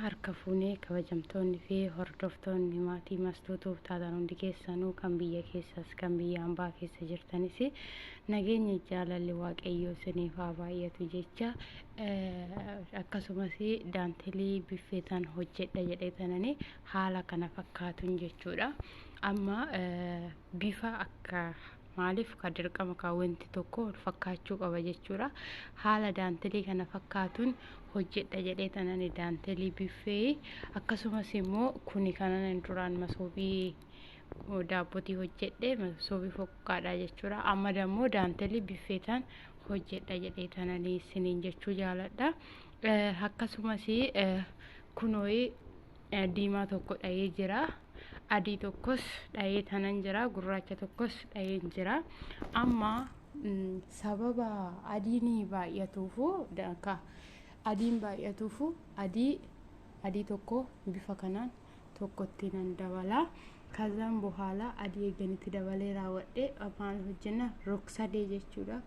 Harka fuunee kabajamtoonni fi hordoftoonni maatii mastuutuuf taatan hundi keessanuu kan biyya keessas kan biyya hambaa keessa jirtanis nageenyi jaalalli waaqayyoo isiniif haa baay'atu jecha akkasumas daantelii biffeetan hojjedha jedhee tanani haala kana fakkaatuun jechuudha. Amma bifa akka maaliif ka dirqama ka wanti tokko wal fakkaachuu qaba jechuudha. Haala daantelii kana fakkaatuun hojjedha jedhee tanani daantelii biffee akkasumas immoo kuni kanan duraan masoobii daabbotii hojjedhe masoobii fokkaadha jechuudha. Amma dammoo daantelii biffeetaan hojjedha jedhee tanani isiniin jechuu jaaladha. Akkasumas kunooyi diimaa tokko dha'ee jira. Adii tokkos dha'ee tanan jira. Gurraacha tokkos dha'een jira. Amma sababa adiin baay'atuufu adiin baay'atuufu adii adii tokko bifa kanaan tokkotti nan dabala. Kazaan bohaala adii eeganitti dabalee raawwadhe maal hojjenna rog-sadee jechuudha.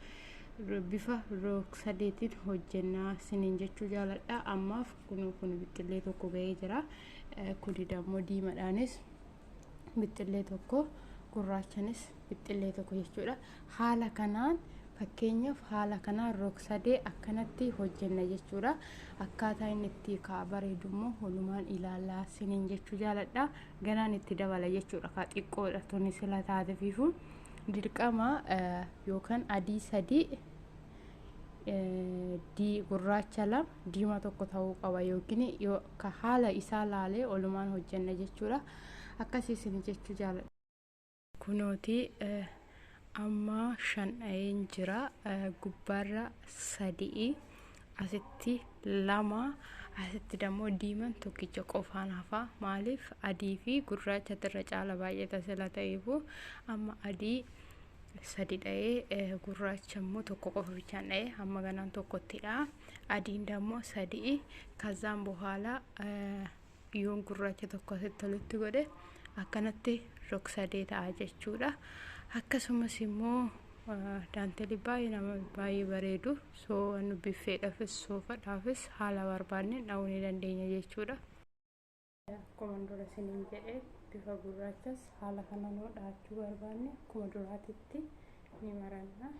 Bifa rog-sadeetiin hojjennaa isiniin jechuu jaaladha. Ammaaf kun kun bixxillee tokko ga'ee jira. Kuni dammoo diimadhaanis bixxillee tokko gurraachanis bixxillee tokko jechuudha. Haala kanaan fakkeenyaaf haala kanaan rog-sadee akkanatti hojjenna jechuudha. Akkaataa inni itti kaa bareedu immoo walumaan ilaalaa isiniin jechuu jaaladha. Ganaan itti dabala jechuudha. Kaa xiqqoodha tuni sila taateefiifu dirqama yookaan adii sadii gurraacha lama diimaa tokko ta'uu qaba yookiin ka haala isaa laalee olumaan hojjenna jechuudha. Akkasii isin jechuu jaaladha. Kunooti amma shan dha'een jira. Gubbaarra sadii asitti lama asitti dammoo diiman tokkicha qofaan hafa. Maaliif adii fi gurraacha irra caala baay'ata sila ta'eefu amma adii sadi dha'ee gurraacha immoo tokko qofa bichaan dha'ee amma ganaan tokkottidha. Adiin dammoo sadii kazaan bohaala yoon gurraacha tokko asitti walitti godhe akkanatti rog-sadee ta'a jechuudha. Akkasumas immoo daantelii baay'ee nama baay'ee bareedu soo biffeedhaafis soofadhaafis haala barbaadne dha'uu ni dandeenya jechuudha. Akkuma dura isiniin jedhe bifa gurraachas haala kanaan yoo dhahachuu barbaanne akkuma duraatitti ni maranna.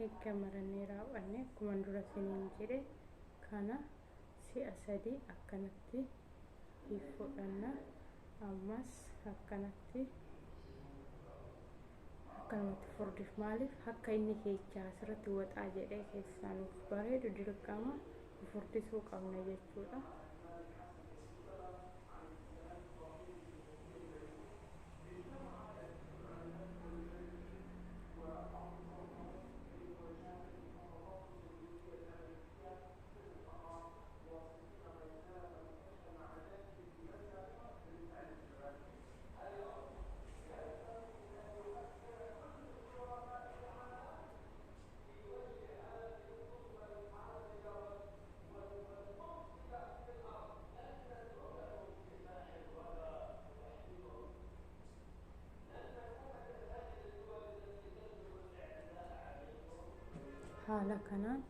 Eegga marannee raawwanne akkuma dura isiniin jedhe kana si'a sadii akkanatti fudhanna. Ammas akkanatti akkanumatti furdif maaliif akka inni keechaa asirratti waxaa jedhee keessaa nuuf bareedu dirqama furdisuu qabna jechuudha. Haala kanaan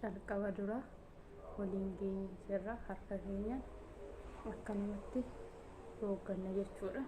calqaba dura waliin geenye jirra harka keenyaan akkanumatti roogganna jechuudha.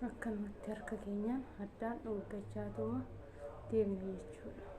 Akkanumatti harka keenyaan addaan dhooggachaatuma deemna jechuudha.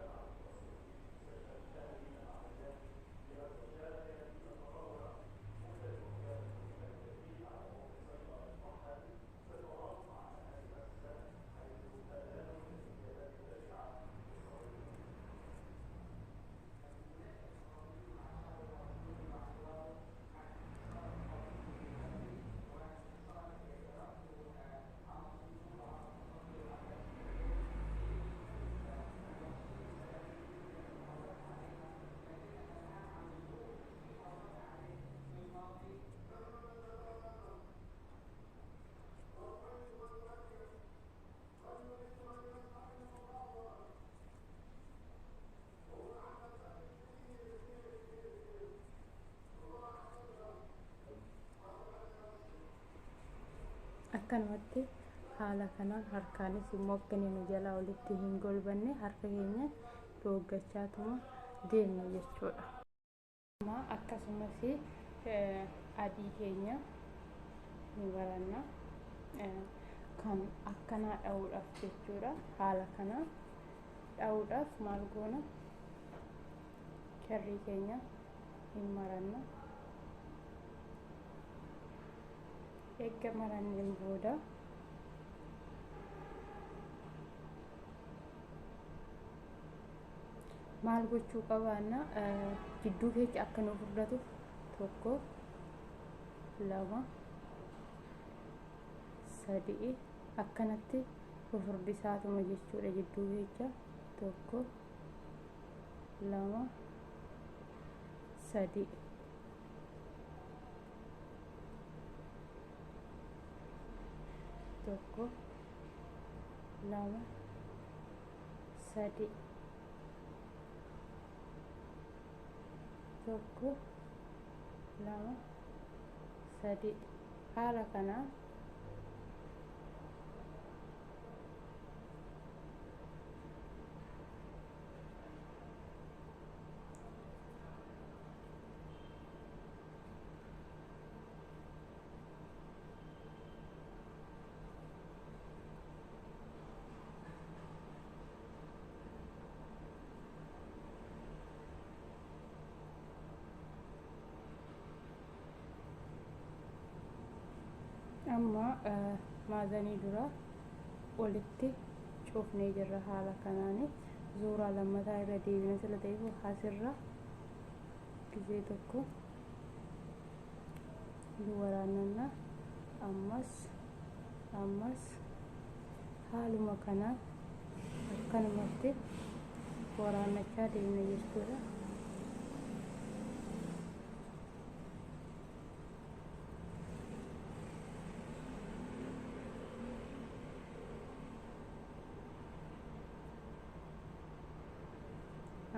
Akkanumatti haala kanaan harkaanis immoo akka inni nu jalaa olitti hin golbanne harka keenya dooggachaatuma deemna jechuudha. Amma akkasumas adii keenya ni baranna kan akkanaa dha'uudhaaf jechuudha. Haala kanaa dha'uudhaaf maal goona? Kirrii keenya hin maranna. Erga maranneen booda maal gochuu qabaanna? Gidduu keenya akka nu furdatuuf 1, 2, 3 akkanatti fufurdisaatuma jechuudha. Jidduu keessa 1, 2, 3. 1, 2, 3, 1, 2, 3 haala kanaa. Amma maazanii dura olitti cufnee jirra. Haala kanaan zuuraa lammataa irra deebina sila ta'eef asirra gizee tokko ni waraananna. Ammas haaluma kanaan akkanumatti waraannachaa deemna jechuudha.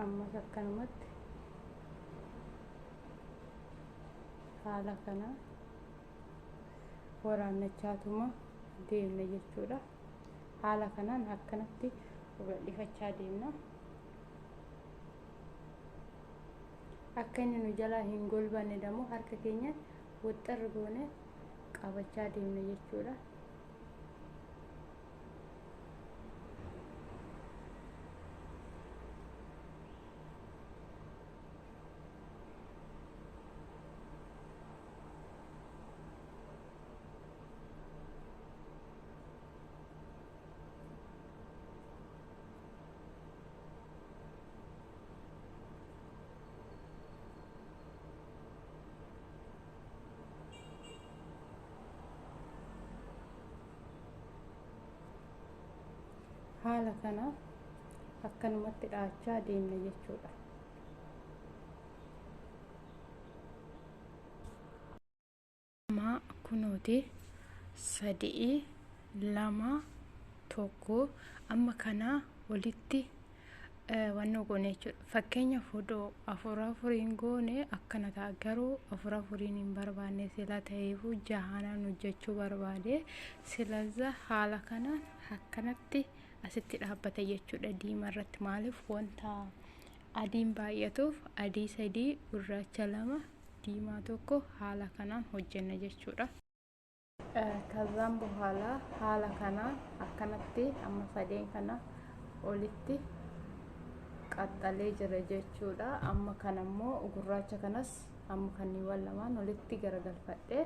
Ammas akkanumatti haala kana waraannachaatuma deemna jechuudha. Haala kanaan akkanatti babal'ifachaa deemna. Akka inni nu jalaa hin golbanne dammoo harka keenya waxxarri goone qabachaa deemna jechuudha. Haala kana akkanumatti dhaachaa deemna jechuudha. Amma kunooti 3, 2, 1 amma kana walitti wannoo goone jechuudha. Fakkeenyaaf odoo afur afuriin goone akkana ta'a, garuu afur afuriin hin barbaanne sila ta'eefu jahanaan hojjechuu barbaade silaza haala kanaan akkanatti asitti dhaabbata jechuudha. Diimaa irratti maaliif wanta adiin baay'atuuf adii 3, gurraacha 2, diimaa 1 haala kanaan hojjenna jechuudha. ከዛም በኋላ haala kanaan akkanatti amma sadeen kana olitti qaxxalee jira jechuudha. Amma kana immoo gurraacha kanas amma kanniiwwan lamaan olitti garagalfadhee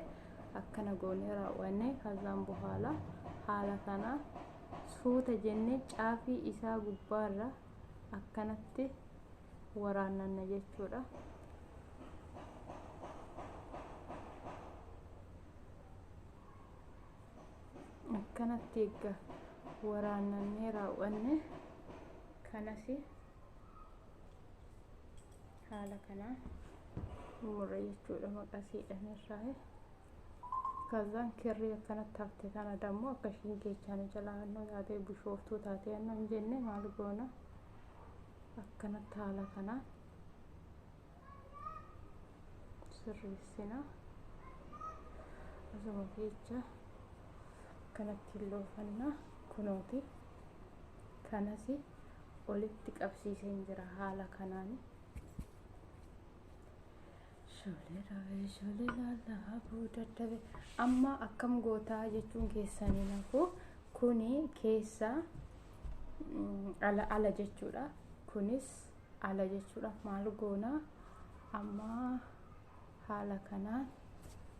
akkana goonee raawwanne. ከዛም በኋላ haala kana suuta jennee caafii isaa gubbaarra akkanatti waraannanna jechuudha. Akkanatti eegga waraannannee raawwanne kanas haala kanaan murra jechuudha maqasiidhaan irraa. ከዛን kirrii akkanatti hafte kana dammoo akka ishiin keechaan jalaa hannoo taatee bishooftuu taatee hannoo hin jenne maal goona? Akkanatti haala kanaan sirreessina asuma keessa. Akkanatti loofanna kunooti. Kanas olitti qabsiiseen jira haala kanaan. Sholee dhabee sholee laalaa dadhabe. Amma akkam gootaa jechuun keessanii nafu kuni keessa ala ala jechuudha. Kunis ala jechuudha. Maal goonaa amma haala kanaan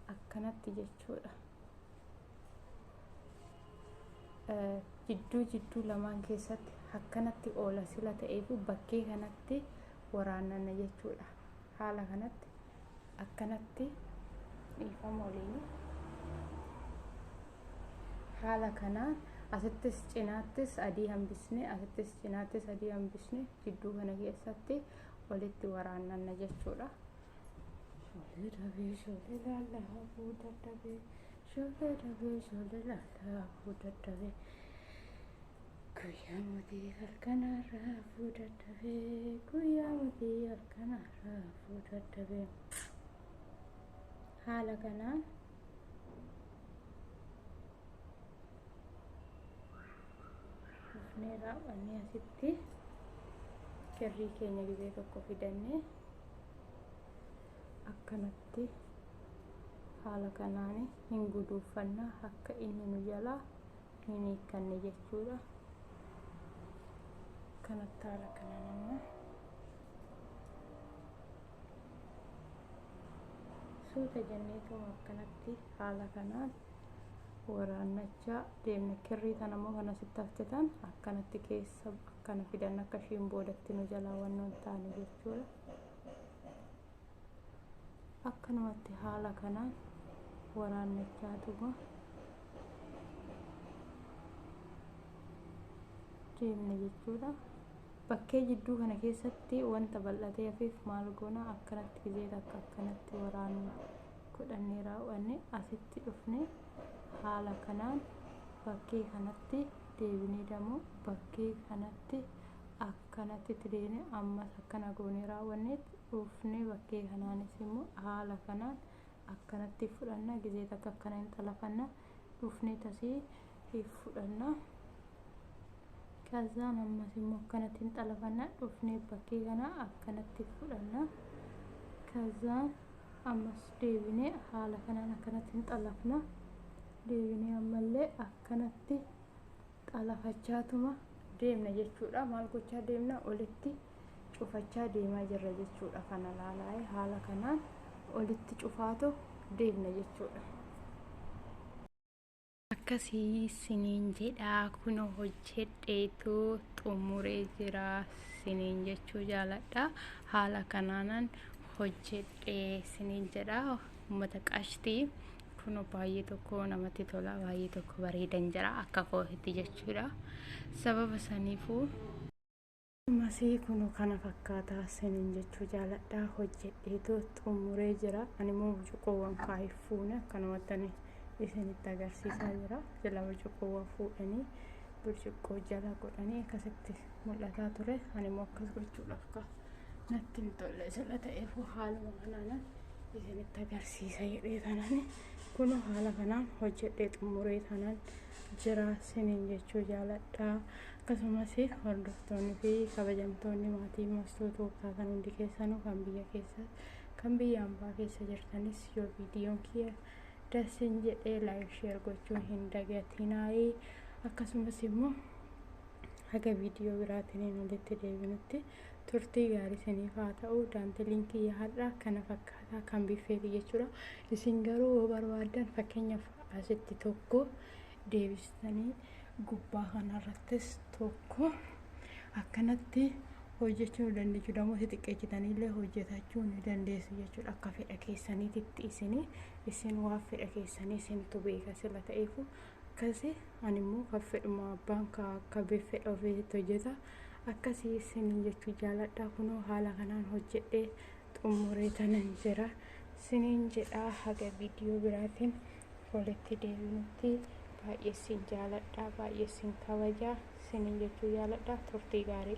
akkanatti jechuudha. Jidduu jidduu lamaan keessatti akkanatti oola sila ta'eef bakkee kanatti waraananna jechuudha. Haala kanatti akkanatti dhiifama waliin haala kanaan asittis cinaattis adii hambisne, asittis cinaattis adii hambisne, jidduu kana keessatti walitti waraananna jechuudha. Sholee dhabee sholee laalaa hafuu dadhabee, sholee dhabee sholee laalaa hafuu dadhabee, guyyaa mootii halkanarraa hafuu dadhabee, guyyaa mootii halkanarraa hafuu dadhabee. Haala kanaan dhufnee raawwannee asitti kirrii keenya gizee tokko fidannee akkanatti haala kanaan hin guduuffannaa, akka inni nu jalaa hin hiikkanne jechuudha. Kanatti haala kanaan amma suuta jenneetuma akkanatti haala kanaan waraannachaa deemna. Kirrii tana immoo kan asitti hafte tan akkanatti keessa akkana fidan, akka ishiin boodatti nu jalaa wannoo hin taane jechuudha. Akkanumatti haala kanaan waraannachaatuma deemna jechuudha. Bakkee jidduu kana keessatti wanta bal'atee hafeef maal goona, akkanatti gizee takka akkanatti waraanna godhannee raawwanne asitti dhufne haala kanaan bakkee kanatti deebinee damoo bakkee kanatti akkanatti itti deebinee ammas akkana goonee raawwanne dhufne bakkee kanaanis immoo haala kanaan akkanatti fudhanna, gizee takka akkana hin xalafanna, dhufne tasii fudhanna. Kazaan ammas immoo akkanatti hin xalafanna, dhufnee bakkee kana akkanatti fudhanna. Kazaan ammas deebinee haala kanaan akkanatti hin xalafna, deebinee ammallee akkanatti xalafachaatuma deemna jechuudha. Maal gochaa deemna? Olitti cufachaa deemaa jirra jechuudha. Kana laalaa'ee haala kanaan olitti cufaatu deemna jechuudha. Akkasii siniin jedhaa, kunoo hojjedheetu xumuree jira siniin jechuu jaaladha. Haala kanaanan hojjedhee siniin jedha uummata qashtii. Kunoo baay'ee tokko namatti tola, baay'ee tokko bareedan jira akka kootitti jechuudha. Sababa saniifuu masii kunoo kana fakkaataa siniin jechuu jaaladha. Hojjedheetu xumuree jira. Ani immoo burcuqqoowwan kaayif fuune akkanumatti isinitti agarsiisaa jira. Jala burcuqqoowwan fuudhanii burcuqqoo jala godhanii akkasitti mul'ataa ture. Ani immoo akkas gochuudhaaf ka natti hin tolle sila ta'eef haaluma kanaan isinitti agarsiisa jedhee kanaan kunoo haala kanaan hojjedhee xumuree kanaan jira siniin jechuu jaaladha. Akkasumas hordoftoonni fi kabajamtoonni maatii Mastuu taatan hundi keessanuu kan biyya keessa kan biyya ambaa keessa jirtanis yoo viidiyoon kiyya dasin jedhee like share gochuun hin dagatinaayi. Akkasumas immoo haga viidiyoo biraatiin walitti deebinutti turtii gaarii isiniif haa ta'u. Daanteliin kiyya har'a kana fakkaataa kan biffeeti jechuudha. Isin garuu yoo barbaaddan fakkeenyaaf asitti tokko deebistanii gubbaa kanarrattis tokko akkanatti hojjechuu ni dandeessu. Dammoo xixiqqeessitaniillee hojjetachuu ni dandeessu jechuudha. Akka fedha keessaniititti isin waan fedha keessanii isintu beeka sila ta'eefu akkasi. Ani immoo kan fedhuma abbaan akka fedha ofiitti hojjeta. Akkasii isiniin jechuu jaaladha. Kunoo haala kanaan hojjedhee xumuree tanan jira isiniin jedhaa. Haga viidiyoo biraatiin walitti deebinutti baay'ee isin jaaladha, baay'ee isin kabaja isiniin jechuu jaaladha. Turtii gaarii.